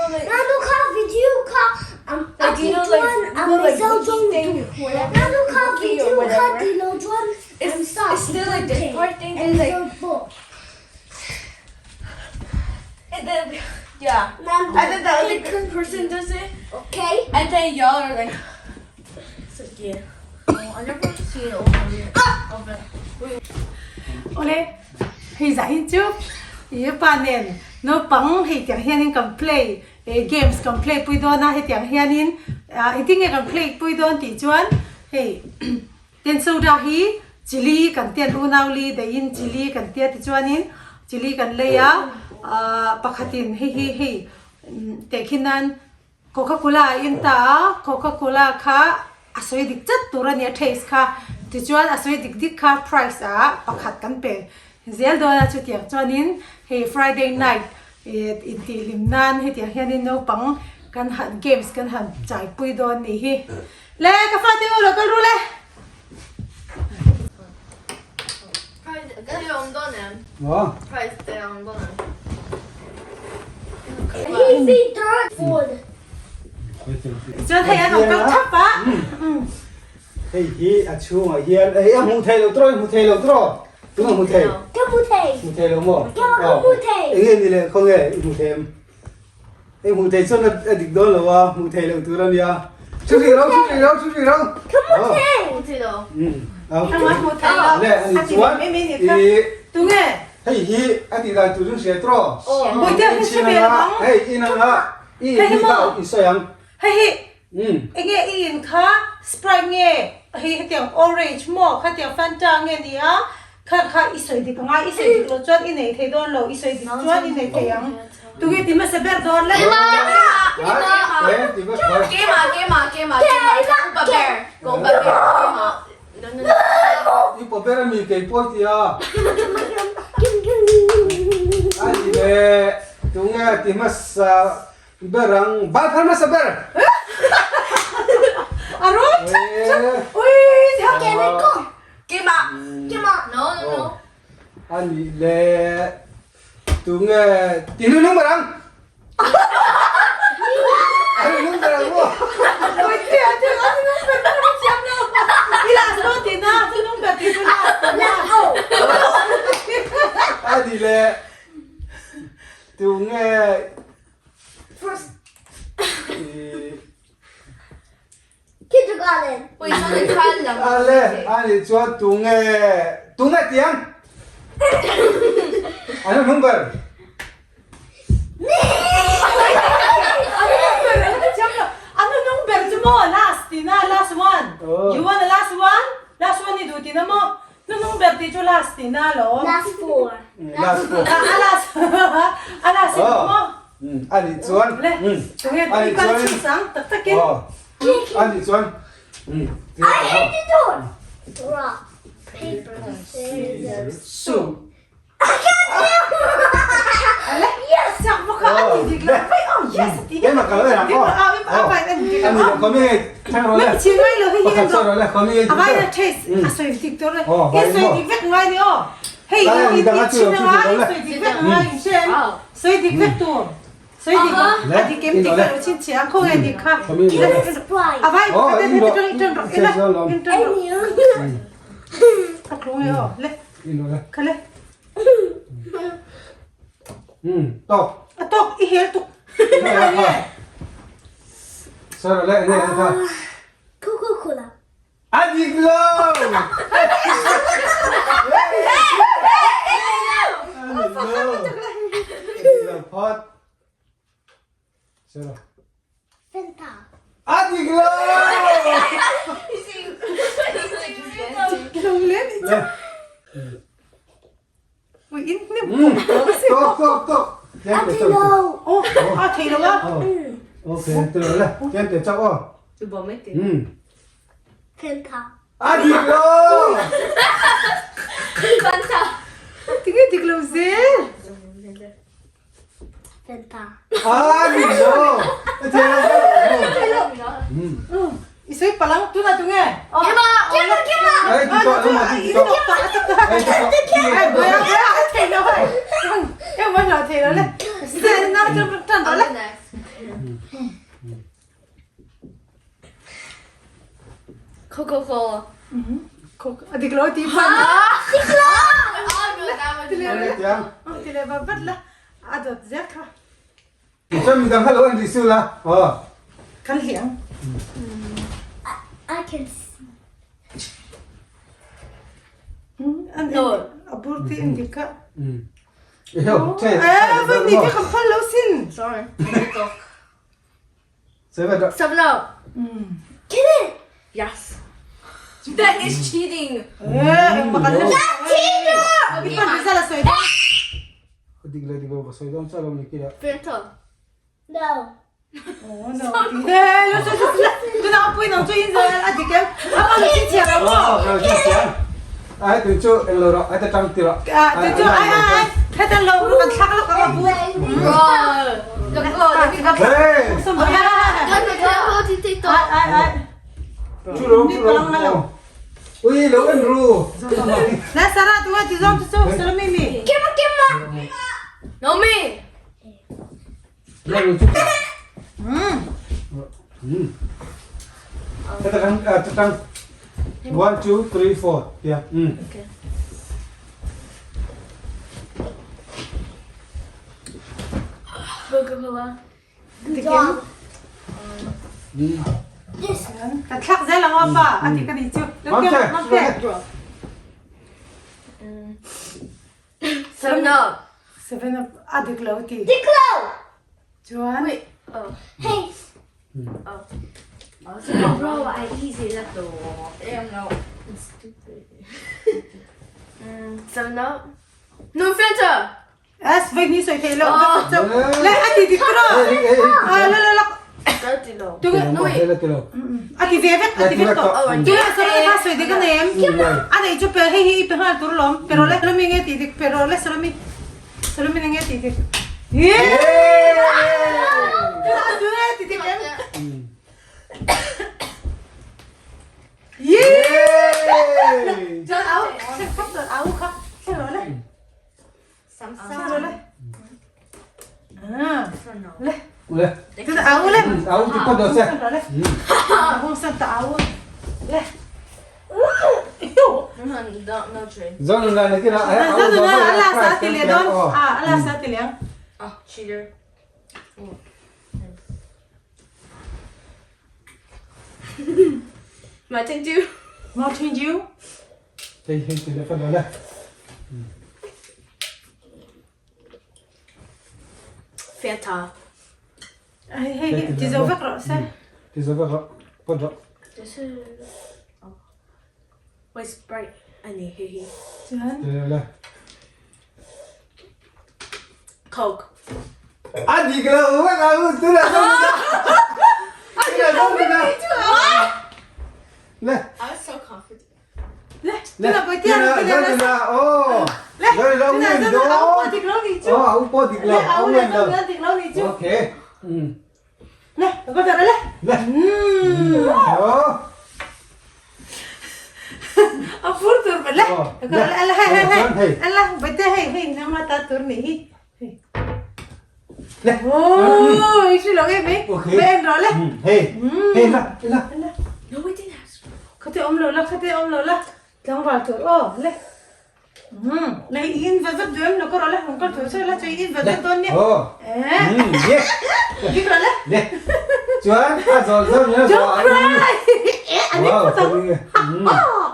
Nanu kha video kha a ti chuan a Mizo tawng duh. Nanu kha video kha ti lo chuan an sa and Mizo pawh. And then the other person does it. Okay. And then y'all are like, it's like yeah. Oh, I never see it over here. Over. Ole, hei zah hi chu i pa nen naupang hei tiang hianin kan play eh games kan play pui dawn a hetiang hianin ah engtin nge kan play pui dawn tih chuan hei ten soda hi chili kan tian unau li daihin chili kan tia tichuanin chili kan lei a ah pakhatin hei hi hei tehkhin nan Coca Cola a in ta a, Coca Cola kha a sawi dik chat tur a nia taste kha, tichuan a sawi dik dik kha price ah pakhat kan pe zel dawn a, chutiang chuanin hei Friday night ih intihhlim nan hetiang hianin naupang kan han games kan han chaipui dawn nih hi. Le ka fate u lo kal ru le. Chuan hei an awm kal thap a. Hei hi a chhungah hian hei a hmuh theih loh tawh hmu thei lo tawh tunga hmu thei Ka hmu thei hmu thei lo maw Ka hmu thei enge ni le khawnge i hmu thei em Hei hmuh theih chuan a dik dawn lo a, hmuh theih loh tur a nia. Thu ri ro, thu ri ro, thu ri ro. Ka hmu thei. Hmuh thei lo. Ka hmuh thei lo. Le a ni chuan i Tunge? Hei hi a tih dan tur chu hria tawh. Bawihte hei hre ve lo ang. Hei in ang a, i in hi kha i sawi ang. Hei hi enge i in kha Sprite nge hei hetiang orange maw khatiang Fanta nge ni a Kha kha i sawi dik anga i sawi dik loh chuan i nei thei dawn lo, i sawi dik chuan i nei thei ang. Tunge ti hmasa ber dawn le? Keimah keimah keimah keimah ka upa ber ka upa ber keimah I upa ber ami kei pawi tia. Ani le tunge ti hmasa ber ang bal phal hmasa ber. A rawn chat chat ui Keimah keimah no no no. A nih le tunge ti hnu hnung ber ang. A hnu hnung ber ang maw. Oi ti a ti a hnung ber ka hre thiam lo. I last dawn ti na hnu hnung ber ti chu last ta na. A nih le tunge First. I Kindergarten. Pawisa na khal lang. Ale, ani chuan tunge tunge tiang. Ano number? Ano number chu maw last ti na last one. You want the last one? Last one ni du ti na maw? Nu nung ber ti chu last ti na lo. Last four. Last four. A last a last ni maw? Ani chuan. Le. Tunge Ani kal chuan. chu sang tak takin. Ani chuan. I hit the door. Rock, paper, scissors, shoot. Ale yes sak bawk a a ti dik lo mai oh yes a ti Em a kal le ang dik lo a a vai an dik Ani lo kami thang ro le. Mai chin mai lo hi hi Pakhat lo le kami a vai na taste a soi dik to le Oh, i soi dik vek ngai ni aw hei i i chin anga i soi dik vek ngai in shem soi dik vek tur soi dik a dik em dik lo chin chi ang khaw nge dik kha a vai ka te te tang tang ro ila in tang ro a thlung e aw le kha le Tok. A tok i hel tuk. Sir le le le. Coca Cola. A dik lo. Phot. Sir. Fanta. A dik lo. Le. Ui in hnem Tok tok tok. A thei lo. Oh, a thei lo a. Ok, từ le. Chen te chak o. Tu bo mai te. Fanta. A dik lo. Fanta. Tinge dik lo zel. Fanta. A dik lo. A thei lo. I soi palang tuna tunge. Kima, kima, kima. Ai ti to ma ti to. Ai ti to. Ai boya boya a thei lo hai. Em ma lo thei lo le. Sen na tan tan lo le. Next. Coca Cola. Coke a dik lo ti pan. Dik lo. Ti le va vat la a dawt zek kha. Chuan midang kha lo en rih su la. Aw. Kan hliang. I can see. No. A bur ti en dik ka. Eh, voi ni te kan phal lo sin. Sorry. Seven. 7 Up. Get it. Yes. That is cheating. Eh, makan le. Cheater. Ipan bisa la soi da. Dik le dik lo ka soi dawn chiah lo ni kila. Fanta. No. Oh no. Eh, lo so so la. Tu na pui nang chu in za a dik em. A pa chi chia ra mo. Ờ, chi chia. Ai tu chu eng lo ro, ai ta tang ti ro. Ah, tu chu ai ai ai. He tan lo ru kan thlak lo ka bu. Bro. Look, look. Hey. Som ba. Ai ai ai. Chu ro, chu ro. Ui, lo en ru. La Sara tu ti zong tu chu sala mi mi. Give give. No me. Lo chu. Ta tang ta tang. 1 2 3 4. Yeah. Okay. Coca Cola. Good job. This. Kan thlak zel ang pa. A ti ka ni chu. Lo Mam ke che. mam te. 7 Up. 7 Up a dik lo ti. Dik lo. Chuan. Wait. Oh. Hey. Oh. I was like, bro, I easy left the wall. Yeah, no. It's stupid. 7 Up. No Fanta. As voi ni soi thei lo. Oh. Le a ti dik pro. Ah la la la. Dirty no. Tu No wait. a ti ve vek a ti vek to. Tu la sala ka soi dik a nem. A nei chu pe hei hi i pe nghal tur lawm. Pero le sala mi nge ti dik pero le sala mi sala mi nge ti dik. Ye! Tu la tu nge ti dik em. Ye! Chuan au khap chuan au kha thlen rawh le. Thlen rawh le. Ah. Le. Tu au le. Au ti kawt daw se. Thlen rawh le. Hung san ta au. Le. No train. Zon na na kina ai au. Zon na ala sa ti le don. Ah ala sa ti le. Oh, cheater. Mountain Dew. Mountain Dew. Hei hei ti le fa le. Fanta. Hei hei ti zo vek rawh se. Ti zo vek rawh. Pawt rawh. This is oh. Wait, Sprite. Ani hei hi. Chuan. Ti le. Coke. A dik lo vek a u tu la zo na. Tu la zo na. Le. I was so confident. Le. Tu la pui ti a ti le. na. Oh. Le. Le la Tu la u zo do. na au pawh dik lo ni chu. Oh, au pawh dik lo. Le au le zo na dik lo ni chu. Okay. Le, ka ber le. Le. Oh. A fur tur le. Ka le hei hei hei. Ala bate hei hei nama ta tur ni hi. Le. Oh, i lo nge me. Me en ro le. Hei. Hei la la. No, we didn't ask. Khate om lo la, khate om lo la. Tlangval tur aw le. Le in ve vek duem lo ka ro le. Hong kal tur che la chu in ve vek dawn nia. Oh. Eh. Ye. Bik ro le. Le. Chuan a zawl zawl ni a zawl. Don't cry. Eh, ani Wow, put khawmi nge.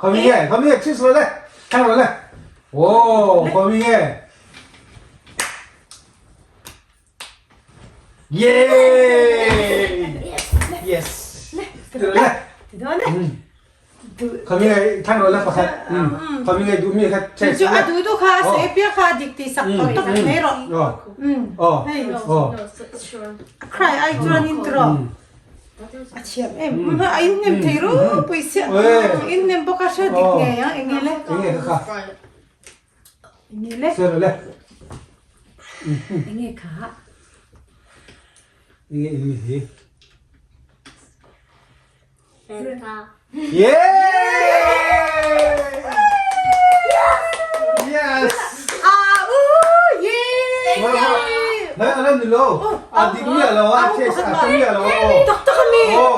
Khawmi nge, khawmi nge, cheese ro le. Thang ro le. Wow, khawmi nge. Yay! Yes. Ti le. Ti dawn e. Khawmi nge thang ro le pakhat. Khawmi nge duh mi kha check. Chu a duh duh kha a sawi piah kha a dik tih sak tawh tawk mai rawh. Aw. Hei. Aw. A cry ai chuan in tawh. A thiam em. A inhnem thei ropui sia. Inhnem bawk a hria dik ngei ang eng nge le. Eng nge kha. Eng nge le. Sir le. Eng nge kha. Eng nge in mi hi. Fanta. Yeah! Yes! Ah, ooh, yeah! Thank you. Nai a la ni lo. A dik miah lo a, chase a hre miah lo a aw. Tak tak a mi. Aw.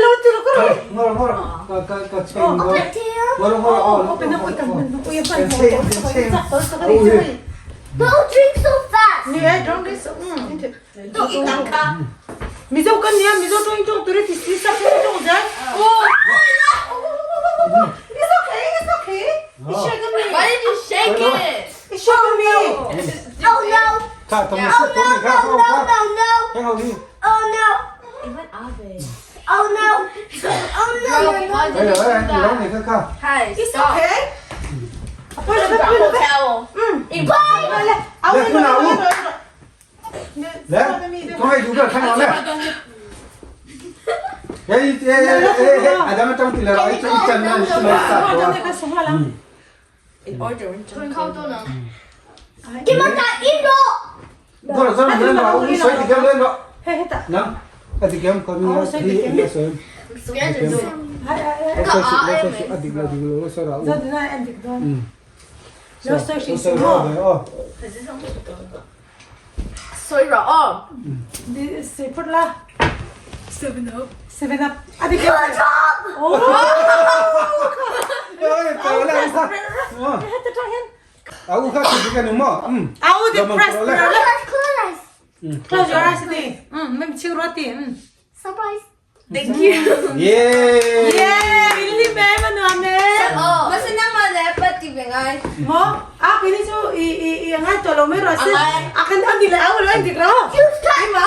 Lo ti lo ka ro. Ngor ngor ka ka ka chain ngor. Ngor ngor aw. Open up kan ui pan Kan chain kan chain. Don't drink so fast. Ni e drunk is Mizo kan nia Mizo tawng tawng tur i ti si sap tawng tawng zel. Oh. It's okay, it's okay. I shake a mi. Why did you shake it? I shake a mi. Oh no. Kha tawng Oh sut no tawng kha no kha no kha. no no. Hei ho hi. Oh no. It went out. Oh no. Oh no no no. Why Hei did you lo do hei lo that? ni kha kha. Hi, It's stop. okay. Apoi lo apoi lo. Towel. Bye. Le. Au Le, lo au. lo lo. Le. Tawng hei du ber kha le. Hei hei hei hei adam tawng ti la ro i chan na ni mai sa ko. In order. Give us that ino. Ngor zan le lo i soi ti kem le lo. Hei heta. Nang. A ti kem ko mi hi le soi. Hai hai. Lo soi lo soi a dik lo dik lo soi ra u. Zan na en dik don. Lo soi shi Soi mo. ra o. Soy raw. Oh. Di soi phut la. 7 up. 7 up. A dik. Oh. Oi, pa la sa. Heta tang hen. A u kha ti ke ni mo. Au di press. Close close. Close your eyes di. Mem chiu roti. Surprise. Thank you. Yeah. Yeah, really me manu ame. Oh. Masa na malepa ti bengai. Mo, a kini chu i i i ngai to lo me ro se. A kan an di la au lo di ro. Ai ma.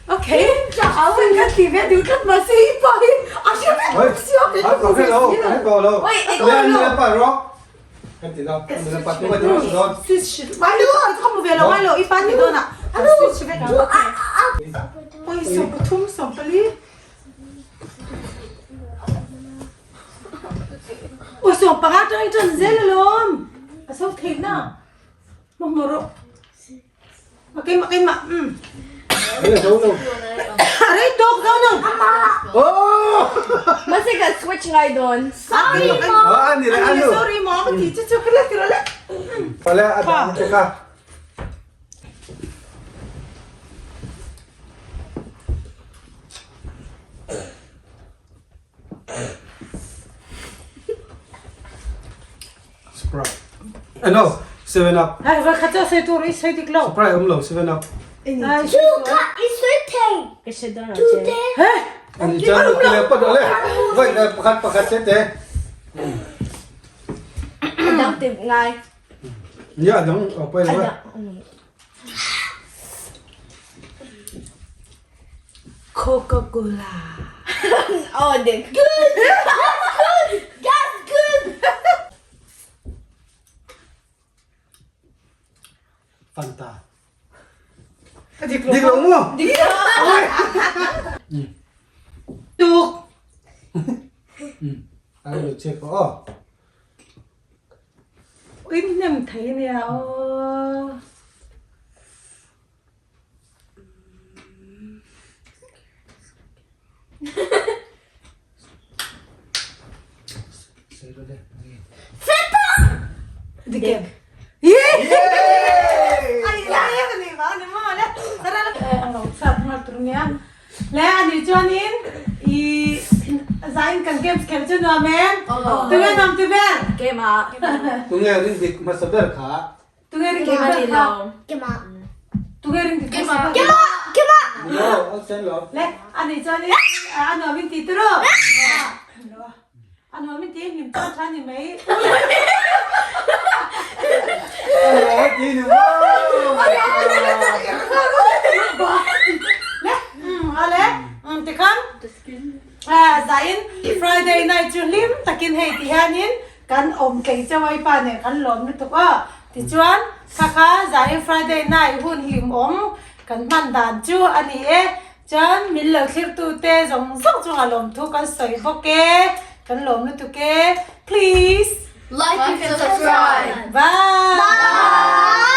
Okay. Au kan kan ti ve du kat ma se i pa hi. A shi ve. Oi. Si o Ai ko ke lo, ai ko lo. Wait, Le le pa ro. Kan ti lo. Le pa tu ka ti ro. Si shi. Mai lo, ka mu ve lo mai lo i pa ti do na. Si shi ve ka. Oi so pathum so pali. Oi so panga tang tan zel lom. A so thei na. Mo mo ro. Okay ma okay ma. Le zo lo. Aray tok daw nang. Oh. Masa ka switch ngai don. Sorry mo. Oh, ani le anu. Sorry mo, ako teacher chocolate tiro le. Pa le adam te ka. Sprite. No, 7 up. Ay, va khacha se tur is sai diklo. Sprite um lo 7 up. Ay, Two cut is sweating. Two there. Hey, Ani chan lo le pa do le. Vai le pakhat pakhat che te. Dang ti ngai. Ya dong o pa le. Coca-Cola. Oh, din. Good. That's good. That's good. Fanta. Diklo. Dik lo mo. Tuk. Ai lo che ko. Oh. Uy, nem thei nia o. Sei lo le. Dikem. Yeah! Yay! Ay, ay, ay, ba ni mo le. Tara le. Ang lo sa ngal tur nia. Le ani chuanin i zain kan games khel chu no men. Tu nge nam tu ber. Game ah. Tu nge rin dik ma sa ber kha. Tu nge rin Game dik ni kha. lo. Come on. Tu nge rin dik kha. Come on. Come on. Lo, o sen lo. Le ani chuanin ano min ti tro. Ano min ti lim cha cha ni mai. Lo ti ni mo. Le, ale, te khan. À, zain Friday night chu lim takin hei ti hianin kan awm tlei chawai pa nen kan lawm lutuk a tichuan kha kha zain Friday night hun hlim awm kan hman dan chu a ni e chuan min lo thlir tu te zawng zawng chungah lawm thu kan sawi bawk e kan lawm lutuk e please Like and subscribe. bye Bye.